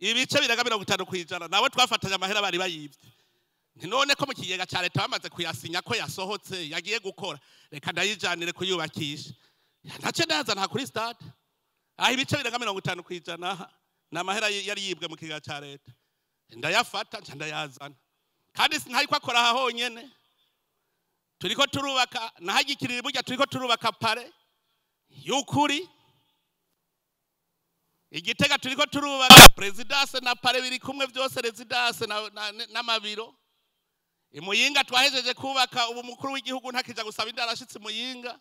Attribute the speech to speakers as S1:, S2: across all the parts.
S1: Ibice biraga 50% nawe twafatanya amahera bari bayivye. Nti none ko mu kigega ca leta bamaze kuyasinya ko yasohotse yagiye gukora, reka ndayijanire kuyubakisha. Ntace ndazana kuri stade. Aho ibice biraga 50% na amahera yari yibwe mu kigega ca leta. Ndayafata nca ndayazana. Kandi ntariko akora aha honyene. Turiko turubaka nahagikirira burya, turiko turubaka pare y'ukuri. Igitega turiko turubaka presidence na pare biri kumwe byose, residence n'amabiro. Imuyinga twahejeje kubaka, ubu mukuru w'igihugu ntakija gusaba indarashitse Muyinga.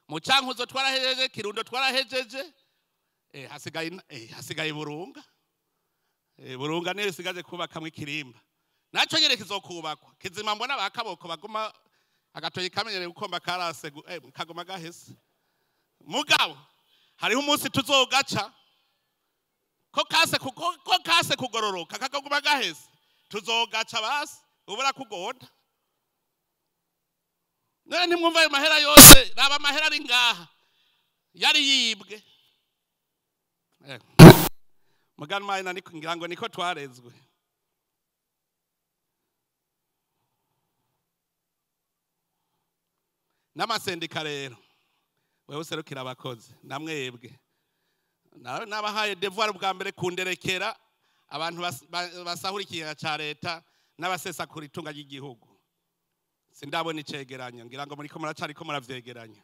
S1: Mu Cankuzo twarahejeje, Kirundo twarahejeje. Hasigaye Burunga. Burunga niyo isigaje kubakamwe ikirimba. Naco nyere kizokubakwa. Kizima mbona bakaboko baguma agatoyi kamenyere gukomba karase kagoma gahese. Mugabo hariho umunsi tuzogaca ko kase kugororoka kakaguma gahese. Tuzogaca basi ubura kugonda. None ntimwumva ayo mahera yose, raba amahera ari ngaha yari yibwe. Muganwa na niko ngira ngo niko twarezwe. N'amasendika rero wewe userukira abakozi namwebwe nabahaye devoir bwa mbere kunderekera abantu basahura ikigega ca leta n'abasesakura itunga ry'igihugu. Sindabona icegeranyo, ngira ngo muriko muracariko muravyegeranya.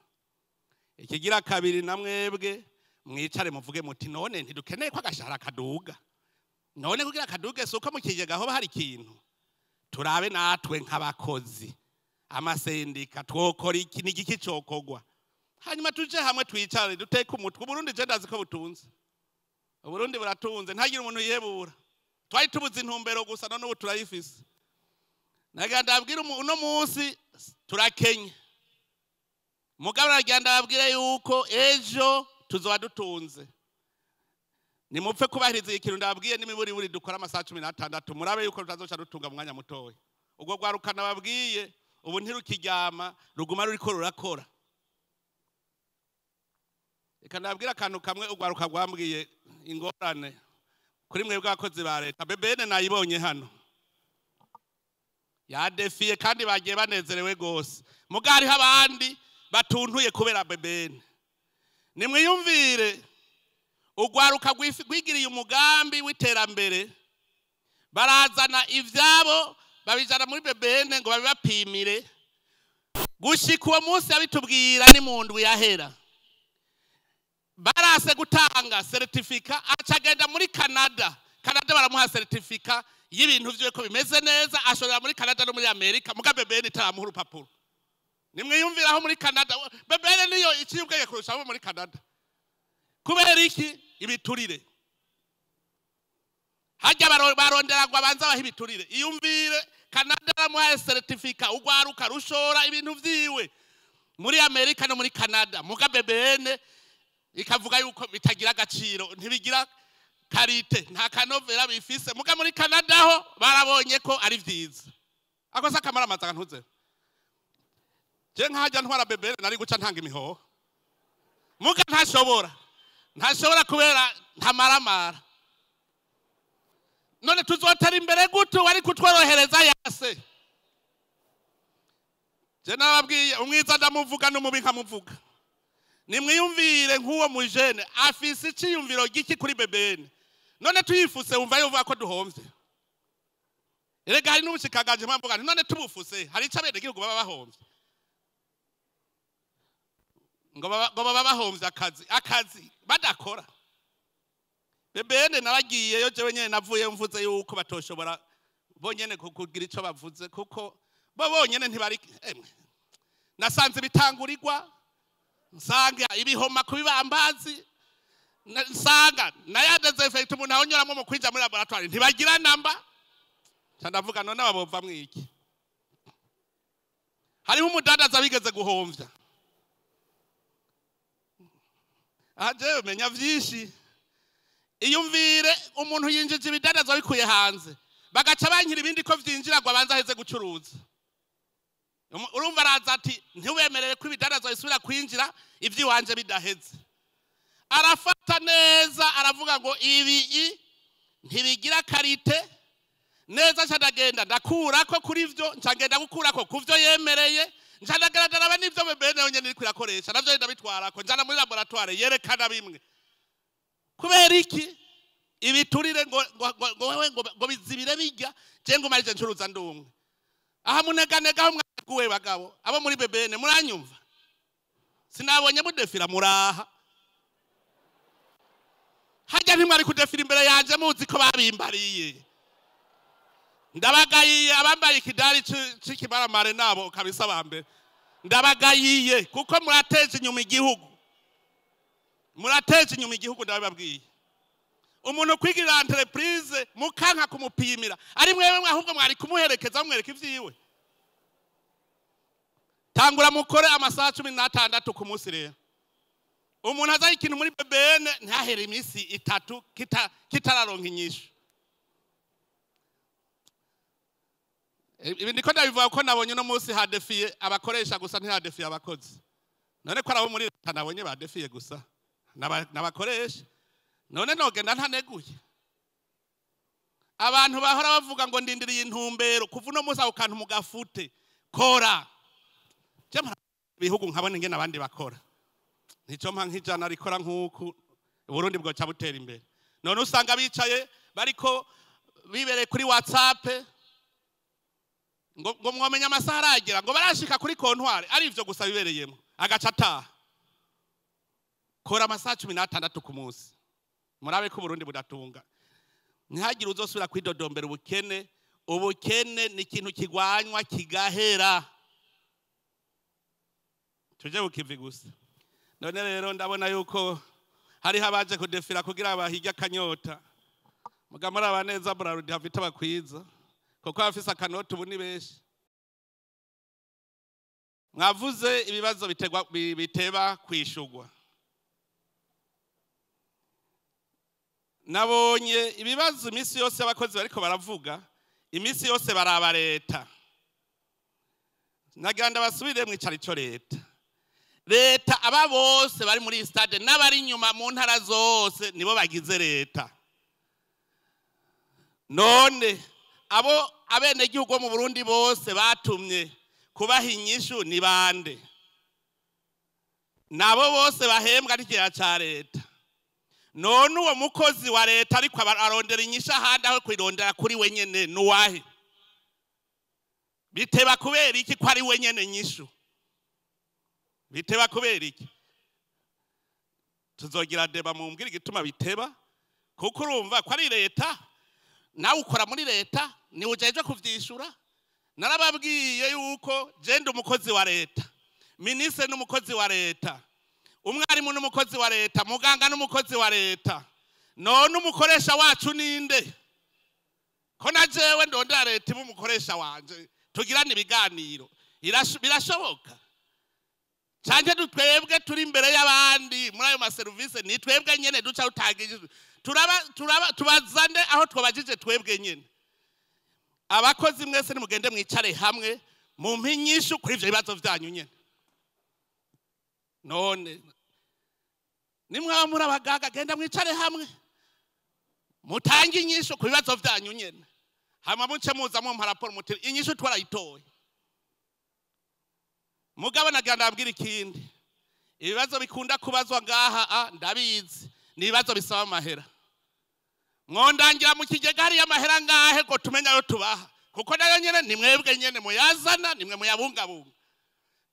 S1: Ikigira kabiri namwebwe mwicare muvuge muti none ntidukeneye ko agashahara kaduga. None kugira kaduge suko mu kigega aho hari ikintu. Turabe natwe nk'abakozi amasendika twokora iki n'igiki cokogwa. Hanyuma tuje hamwe twicare duteke umutwe. Uburundi je ndazi ko butunze. Uburundi buratunze, ntagira umuntu yihebura. Twari tubuze intumbero gusa none ubu turayifise. Nagira ndabwira uno munsi turakenye. Mugabo nagira ndabwira yuko ejo tuzoba dutunze. Nimupfe kubahiriza ikintu ndabwiye n'imiburi buri dukora amasaha 16 murabe yuko tutazoca dutunga mu mwanya mutoya. Ubwo rwarukana babwiye ubu ntirukiryama ruguma ruriko rurakora. Reka ndabwira akantu kamwe urwaruka rwambwiye ingorane kuri mwebwe abakozi ba leta. BBN nayibonye hano yadefiye kandi bagiye banezerewe gose. Muga hariho abandi batuntuye kubera BBN. Nimwiyumvire urwaruka rwigiriye umugambi w'iterambere, barazana ivyabo babijana muri BBN ngo babibapimire. Gushika uwo munsi abitubwira ni mu ndwi yahera. Barase gutanga certificat, acagenda muri Canada. Canada baramuha certificat y'ibintu vyiwe ko bimeze neza, ashorera muri Canada no muri Amerika. Muga BBN itaramuha urupapuro. Nimwiyumvira aho muri Canada BBN niyo iciye ubwenge kurusha abo muri Canada. Kubera iki? Ibiturire. Hajya barondera ngo abanza baha ibiturire. Iyumvire Canada baramuha certificat, ugwaruka rushora ibintu vyiwe muri Amerika no muri Canada. Muga BBN ikavuga yuko bitagira agaciro, ntibigira karite, nta kanovera bifise. Muga muri Canada ho barabonye ko ari vyiza. Ako sakamara amaza ntuze. Je nkajya ntwara BBN nari guca ntanga imihoho. Muga ntashobora. Ntashobora kubera ntamaramara. None tuzotera imbere gute wari kutworohereza yase? Je nababwiye umwiza ndamuvuga n'umubi nkamuvuga. Nimwiyumvire nk'uwo mujene afise iciyumviro giki kuri BBN. None tuyifuse wumva yuva ko duhomvye. Erega hari n'ubushikagaje mpamvuga none tubufuse hari ico abenegihugu baba bahomvye. Ngo baba bahomvye akazi badakora. BBN naragiyeyo jewe nyene navuye mvuze yuko batoshobora bonyene kugira ico bavuze kuko bo bonyene ntibari. Nasanze bitangurirwa, nsanga ibihoma kubibambazi, nsanga na desinfect umuntu ahonyoramwo mu kwinjira muri laboratoire ntibagira namba. Ndavuga none ababova mwiki. Hariho umudandaza bigeze guhomvya. Aje menya vyinshi. Iyumvire umuntu yinjije ibidandaza bikuye hanze bagaca bankira ibindi ko vyinjira ngo abanza aheze gucuruza. Urumva araza ati ntiwemerere ko ibidandaza bisubira kwinjira ivy'iwanje bidaheze. Arafata neza aravuga ngo ibi Ntibigira qualité neza. Nca ndagenda ndakurako kuri vyo, nca ngenda gukurako ku vyo yemereye, nca ndagaragara n'ivyo BBN yonyene iriko irakoresha, navyo ndabitwarako, njana muri laboratoire yerekana bimwe. Kubera iki ibiturire ngo wewe ngo bizibire bijya je ngo marije ncuruza ndumwe aha muneganega aho mwaguwe? Bagabo abo muri BBN, muranyumva? Sinabonye mudefira muraha hajya, ntimwari kudefira imbere yanje muzi ko babimbariye. Ndabagayiye abambaye ikidari c'ikimaramare, nabo kabisa ba mbere ndabagayiye, kuko murateje inyuma igihugu, murateje inyuma igihugu. Ndabibabwiye, umuntu kwigirira entreprise mukanka kumupimira, ari mwewe ahubwo mwari kumuherekeza mumwereka ivyiwe. Tangura mukore amasaha 16 ku munsi. Rero umuntu azaye ikintu muri BBN ntahere iminsi 3 kitararonka inyishu. Ibi ndiko ndabivuga ko nabonye uno munsi hadefiye abakoresha gusa, ntihadefiye abakozi. None ko arabo muri leta nabonye badefiye gusa n'abakoresha, none nogenda ntaneguye? Abantu bahora bavuga ngo ndindiriye intumbero, kuva uno munsi ako kantu mugafute. Kora. Je bihugu nkabona ingene abandi bakora, nico mpa nk'ijana rikora nk'uku, Burundi bwoca butera imbere. None usanga bicaye bariko bibereye kuri WhatsApp ngo mwomenya amasaha aragera, ngo barashika kuri comptoir, ari ivyo gusa bibereyemo, agaca ataha. Kora amasaha 16 ku munsi, murabe ko Burundi budatunga. Ntihagire uzosubira kwidodombera ubukene. Ubukene ni ikintu kigwanywa kigahera, tuje bukivi gusa. None rero ndabona yuko hariho abaje kudefira kugira bahige akanyota, muga muraba neza, Brarudi hafite abakwiza, kuko abafise akanota ubu ni benshi. Mwavuze ibibazo biteba kwishugwa. Nabonye ibibazo iminsi yose abakozi bariko baravuga, iminsi yose baraba leta. Nagira ndabasubire mwicaro ico leta. Leta, aba bose bari muri stade n'abari inyuma mu ntara zose nibo bagize leta. None abo abenegihugu bo mu Burundi bose batumye kubaha inyishu ni bande? Nabo bose bahembwa n'ikigega ca leta. None uwo mukozi wa leta ariko arondera inyishu ahandi aho kwirondera kuri we nyene nuwahe? Biteba kubera iki ko ari we nyene nyishu? Biteba kubera iki? Tuzogira débat, mumbwire igituma biteba, kuko urumva ko ari leta, nawe ukora muri leta, ni ujejwe kuvyishura. Narababwiye yuko jenda umukozi wa leta, minisitiri n'umukozi wa leta, umwarimu n'umukozi wa leta, muganga n'umukozi wa leta. None umukoresha wacu ninde? Ko na jewe ndondera leta iba umukoresha wanje, tugirane ibiganiro, birashoboka? Canke twebwe turi imbere y'abandi muri ayo maserivisi, ni twebwe nyene duca rutangije? Turaba tubazane aho twabajije twebwe nyene. Abakozi mwese nimugende mwicare hamwe, mumpe inyishu kuri ivyo bibazo vyanyu nyene. None nimwaba muri abagaga, genda mwicare hamwe, mutange inyishu ku bibazo vyanyu nyene, hanyuma muce muza mumpa raporo muti inyishu twarayitoye. Mugabo nagira ndabwira ikindi: ibibazo bikunda kubazwa ngaha, ndabizi, ni ibibazo bisaba amahera. Mwondangira mu kigega hariyo amahera ngahe ngo tumenye ayo tubaha? Kuko nayo nyene ni mwebwe nyene muyazana, nimwe muyabungabunga.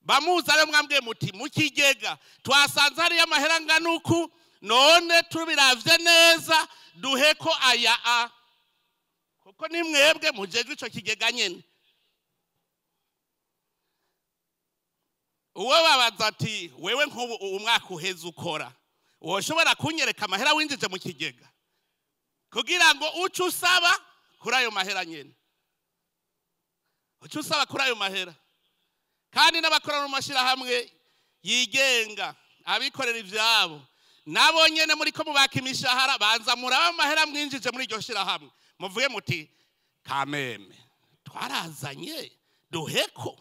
S1: Bamuza rero mwambwiye muti mu kigega twasanze hariyo amahera angana uku, none tubiravye neza duheko aya a, kuko ni mwebwe mujejwe ico kigega nyene. Uwo babaza ati wewe nk'ubu umwaka uheze ukora, woshobora kunyereka amahera winjije mu kigega, kugira ngo uce usaba kuri ayo mahera nyene, uce usaba kuri ayo mahera. Kandi n'abakora mu mashyirahamwe yigenga, abikorera ivyabo, nabo nyene muri ko mubaka imishahara, banza muraba amahera mwinjije muri iryo shyirahamwe, muvuge muti kameme twarazanye duheko,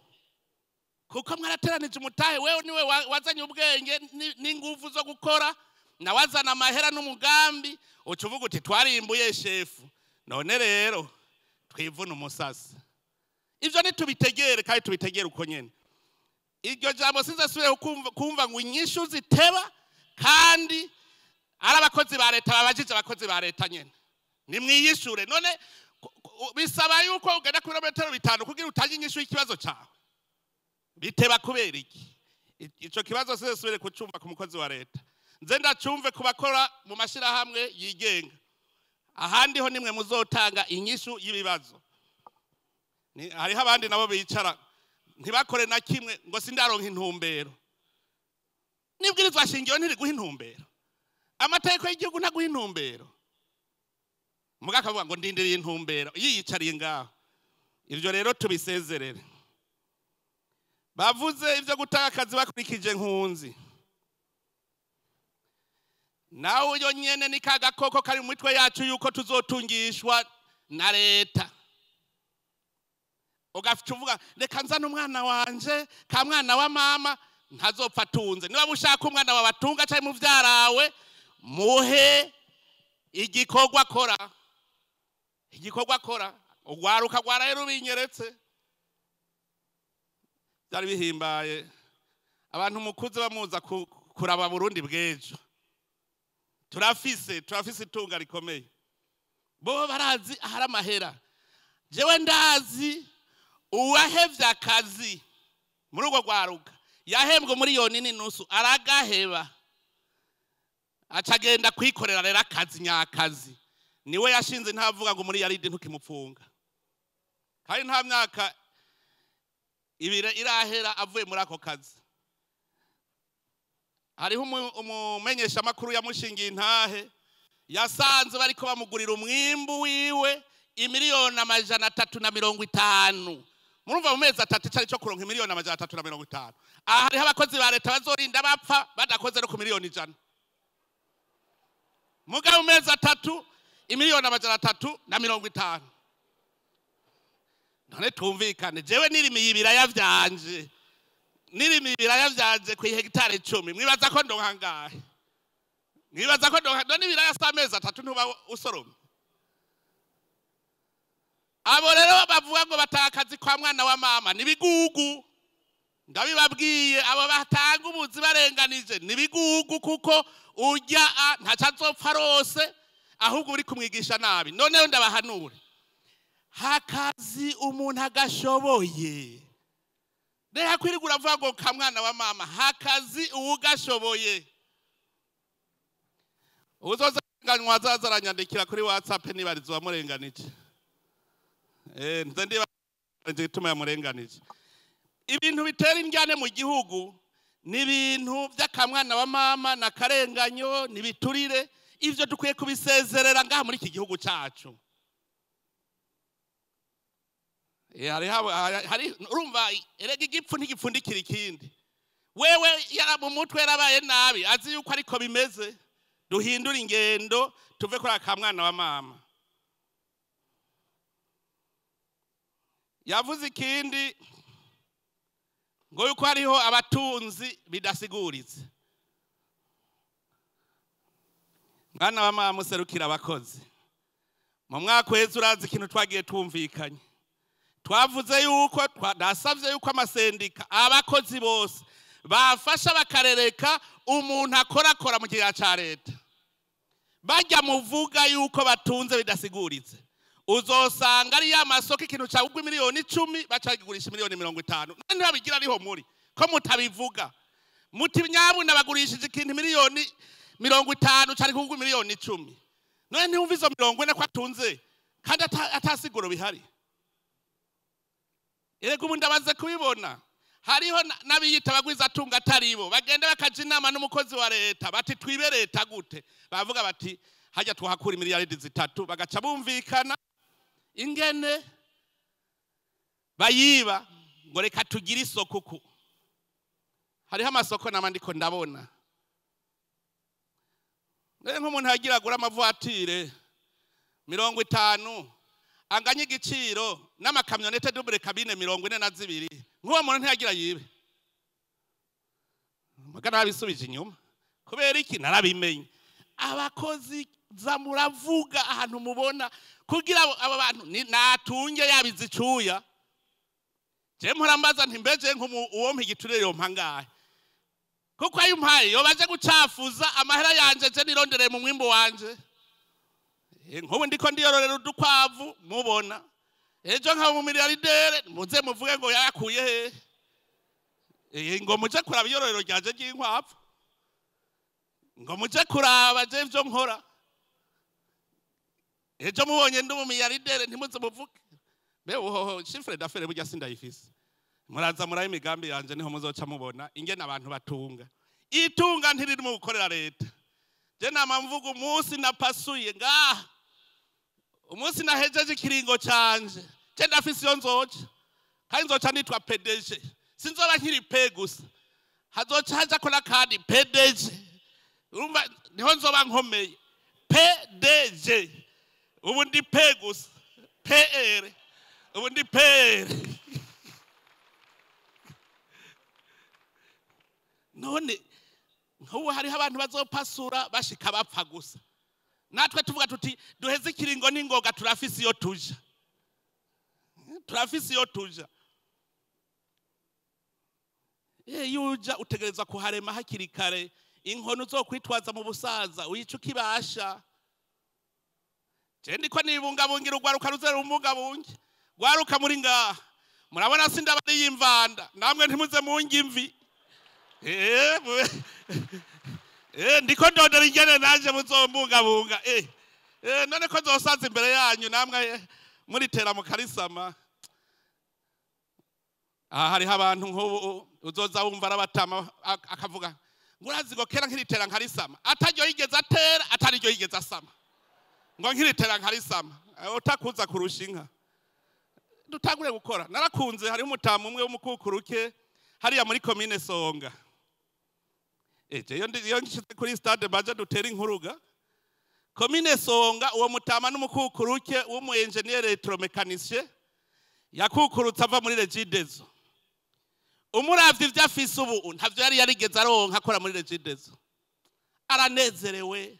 S1: kuko mwarateranije umutahe. Wewe niwe wazanye ubwenge n'inguvu zo gukora. Nawe azana amahera n'umugambi, uca uvuga uti twarimbuye shefu, none rero twivuna umusasi. Ivyo ntitubitegere, kandi tubitegere uko nyene. Iryo jambo sinzasubire kumva ngo inyishu ziteba, kandi ari abakozi ba leta babajije abakozi ba leta nyene. Nimwiyishure. None bisaba yuko ugenda ku birometero 5 kugira utange inyishu y'ikibazo cawe. Biteba kubera iki? Ico kibazo sinzasubire kucumva ku mukozi wa leta. Nze ndacumve ku bakora mu mashirahamwe yigenga. Ahandi ho nimwe muzotanga inyishu y'ibibazo. Hariho abandi nabo bicara ntibakore na kimwe ngo sindaronka intumbero. Nibwirizwa shingiro ntiriguha intumbero. Amategeko y'igihugu ntaguha intumbero. Muga akavuga ngo ndindiriye intumbero, yiyicariye ngaho. Ivyo rero tubisezerere. Bavuze ivyo gutanga akazi bakurikije nkunzi. Nawe uyo nyene ni kagakoko kari mu mitwe yacu yuko tuzotungishwa na leta. Ugaca uvuga reka nzane umwana wanje, ka mwana wa mama ntazopfa atunze. Niba ushaka umwana wawe atunga canke muvyarawe, muhe igikorwa akora. Igikorwa akora. Ugwaruka gwaraye rubinyeretse. Byari bihimbaye. Abantu mukuze bamuza kuraba Burundi bw'ejo. Turafise itunga rikomeye. Bo barazi ahari amahera. Jewe ndazi uwahevye akazi muri urwo rwaruka yahembwe miliyoni n'inusu aragaheba, acagenda kwikorera rero akazi nyakazi. Niwe yashinze ntavuga ngo muri yaridi ntukimupfunga, kandi nta myaka ibiri irahera avuye muri ako kazi. Hariho umumenyesha makuru yamushingiye intahe, yasanze bariko bamugurira umwimbu wiwe imiliyoni 350. Murumva mu mezi atatu cari cyo kuronka imiliyoni 350. Aha hariho abakozi ba leta bazorinda bapfa badakoze no ku miliyoni 100. Muga mu mezi atatu imiliyoni 350. None tumvikane, jewe nirimiye ibiraya vyanje. Nirimiye ibiraya vyanje ku hegitari 10. Mwibaza ko ndonka ngahe? Mwibaza ko ndonka none ibiraya sa mezi atatu ntuba usoroma? Abo rero bavuga ngo batakazi kwa mwana wa mama nibigugu. Ndabibabwiye, abo batanga ubuzi barenganije nibigugu, kuko urya ntaco azopfa rose, ahubwo uri kumwigisha nabi. Noneho ndabahanure, hakazi umuntu agashoboye. Reka kwirigura avuga ngo ka mwana wa mama, hakazi ugashoboye. Uzoza nganywa azaza aranyandikira kuri WhatsApp nibarizo wamurenganije. Nze ndiba gituma yamurenganije. Ibintu bitera indyane mu gihugu ni ibintu by'akamwana wa mama na karenganyo nibiturire. Ivyo dukwiye kubisezerera ngaha muri iki gihugu cacu. Hari urumva erega igipfu ntigipfundikira ikindi. Wewe yara mu mutwe yarabaye nabi, azi yuko ariko bimeze. Duhindure ingendo tuve kuri akamwana wa mama. Yavuze ikindi ngo yuko hariho abatunzi bidasiguritse. Mwana wa mama muserukira abakozi. Mu mwaka uheze urazi ikintu twagiye twumvikanye. Twavuze yuko nasavye yuko amasendika abakozi bose bafasha bakarereka umuntu akorakora mu kigega ca leta. Bajya muvuga yuko batunze bidasiguritse. Uzosanga ari ya masoko ikintu cagugwa miliyoni 10 bacagigurisha miliyoni 50. None ntibabigira ariho muri ko mutabivuga. Muti nyabu nabagurishije ikintu miliyoni 50 cari kugwa miliyoni 10. None ntiwumva izo 40 ko atunze kandi atasiguro bihari. Erega ubu ndabaze kubibona. Hariho n'abiyita abagwiza atunga ataribo bagenda bakaja inama n'umukozi wa leta bati twibe leta gute, bavuga bati hajya tuhakura miliyaridi 3, bagaca bumvikana ingene bayiba ngo reka tugire isoko. Ku hariho amasoko namandiko ndabona nk'umuntu yagira agura amavuatire 50 anganye igiciro n'amakamyonete double cabine 42, nk'uwo muntu ntiyagira yibe. Magana abisubije inyuma Kubera iki? Narabimenye. Abakozi za muravuga ahantu mubona kugira aba bantu natunge yabize icuya. Je mpora mbaza nti mbeje uwo mpigiturire yompa ngahe? Kuko ayo umpaye yobaje gucafuza amahera yanje je nirondereye mu mwimbo wanje. Nkubu ndiko ndiyororera udukwavu mubona. Ejo nkaba mu miliyardere muze muvuge ngo yakuye he? Ngo muje kuraba iyororero ryanje ry'inkwavu. Ngo muje kuraba je ivyo nkora. Ejo mubonye ndi mu miliyardere ntimuze muvuge. Be uhoho chiffre d'affaires burya sindayifise. Muraza muraye imigambi yanje niho muzoca mubona ingene abantu batunga. Itunga ntiriri mu gukorera leta. Je nama mvuga umunsi napasuye ngaha. Umunsi nahejeje ikiringo canje. Je ndafise iyo nzoca. Kandi nzoca nitwa PDG. Sinzoba nkiri P gusa. Hazoca haja ko nakandi PDG. Urumva niho nzoba nkomeye. PDG. Ubu ndi P gusa. PR. Ubu ndi PR. None nkubu hariho abantu bazopasura bashika bapfa gusa. Natwe tuvuga tuti duheze ikiringo n'ingoga turafise iyo tuja. Turafise iyo tuja. Yuja utegerezwa kuharema hakiri kare. Inkono uzokwitwaza mu busaza uyica ukibasha. Je ndiko nibungabungira urwaruka ruzera ubungabunge. Rwaruka muri ngaha. Murabona sindabari yimvanda. Namwe ntimuze mungi imvi. Ndiko ndondera ingene naje muzombungabunga. None ko nzosaza imbere yanyu namwe muritera mu karisama. Aha hariho abantu nk'ubu uzoza wumva arabatama akavuga ngo urazi ngo kera nkiritera nkarisama. Ataryo yigeze atera, atariryo yigeze asama. Ngo nkiritera nkarisama. Utakuza kurusha inka. Dutangure gukora. Narakunze hariho umutamu umwe w'umukukuruke hariya muri commune Songa. Iyo nshitse kuri stade baje dutera inkuruga. Commune Songa uwo mutama n'umukukuruke w'umu engineer electromécanicien yakukurutse ava muri Regideso. Umuravye ivyo afise ubu ntavyo yari yarigeze aronka akora muri Regideso. Aranezerewe.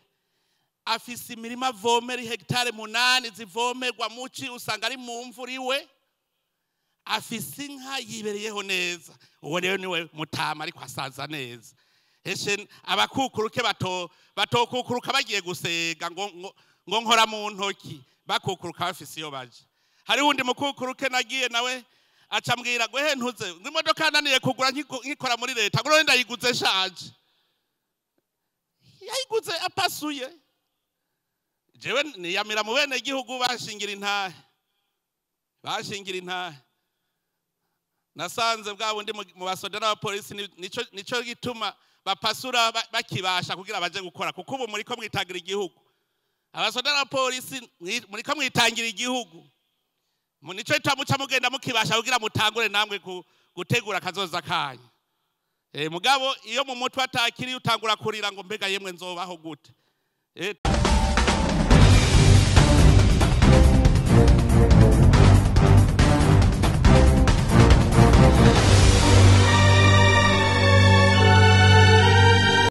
S1: Afise imirima avomera hegitare 8 zivomerwa muci usanga ari mu mvura iwe. Afise inka yibereyeho neza. Uwo rero niwe mutama ariko asaza neza. Eshe abakukuruke batokukuruka bagiye gusega ngo nkora mu ntoki bakukuruka bafise iyo baje. Hari wundi mukukuruke nagiye nawe acambwira ngo he ntuze imodoka naniye kugura nkikora muri leta ngo none ndayiguze shaje. Yayiguze apasuye. Jewe niyamira mu bene gihugu bashingira intahe. Bashingira intahe. Nasanze bwa bundi mu basoda n'abapolisi nico gituma bapasura bakibasha kugira baje gukora kuko ubu muri ko mwitangira igihugu. Abasoda n'abapolisi muri ko mwitangira igihugu. Nico gituma mugenda mukibasha kugira mutangure namwe gutegura kazoza kanyu. Mugabo iyo mu mutwe atakiri utangura kurira ngo mbega yemwe nzobaho gute.